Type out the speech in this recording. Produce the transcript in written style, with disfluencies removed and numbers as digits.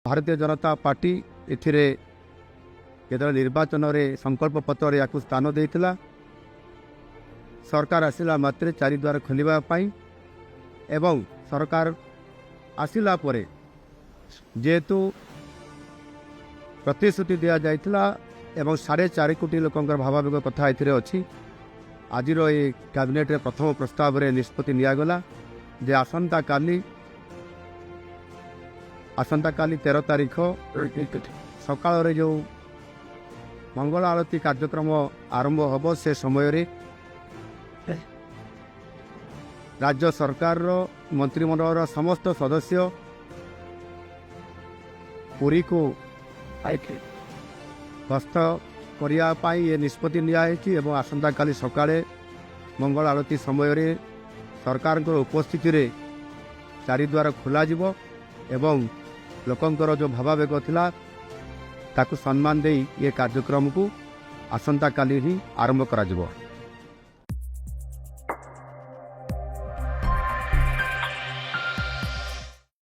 ଭାରତୀୟ ଜନତା ପାର୍ଟି ଏଥିରେ ଯେତେବେଳେ ନିର୍ବାଚନରେ ସଂକଳ୍ପ ପତ୍ରରେ ୟାକୁ ସ୍ଥାନ ଦେଇଥିଲା, ସରକାର ଆସିଲା ମାତ୍ରେ ଚାରିଦ୍ୱାର ଖୋଲିବା ପାଇଁ ଏବଂ ସରକାର ଆସିଲା ପରେ ଯେହେତୁ ପ୍ରତିଶ୍ରୁତି ଦିଆଯାଇଥିଲା ଏବଂ 4.5 କୋଟି ଲୋକଙ୍କର ଭାବାବେଗ କଥା ଏଥିରେ ଅଛି, ଆଜିର ଏ କ୍ୟାବିନେଟ୍ରେ ପ୍ରଥମ ପ୍ରସ୍ତାବରେ ନିଷ୍ପତ୍ତି ନିଆଗଲା ଯେ ଆସନ୍ତାକାଲି 13 ତାରିଖ ସକାଳରେ ଯେଉଁ ମଙ୍ଗଳ ଆଳତୀ କାର୍ଯ୍ୟକ୍ରମ ଆରମ୍ଭ ହେବ, ସେ ସମୟରେ ରାଜ୍ୟ ସରକାରର ମନ୍ତ୍ରିମଣ୍ଡଳର ସମସ୍ତ ସଦସ୍ୟ ପୁରୀକୁ ଗସ୍ତ କରିବା ପାଇଁ ଏ ନିଷ୍ପତ୍ତି ନିଆହେଇଛି ଏବଂ ଆସନ୍ତାକାଲି ସକାଳେ ମଙ୍ଗଳ ଆଳତୀ ସମୟରେ ସରକାରଙ୍କର ଉପସ୍ଥିତିରେ ଚାରିଦ୍ୱାର ଖୋଲାଯିବ ଏବଂ ଲୋକଙ୍କର ଯେଉଁ ଭାବାବେଗ ଥିଲା, ତାକୁ ସମ୍ମାନ ଦେଇ ଏ କାର୍ଯ୍ୟକ୍ରମକୁ ଆସନ୍ତାକାଲି ହିଁ ଆରମ୍ଭ କରାଯିବ।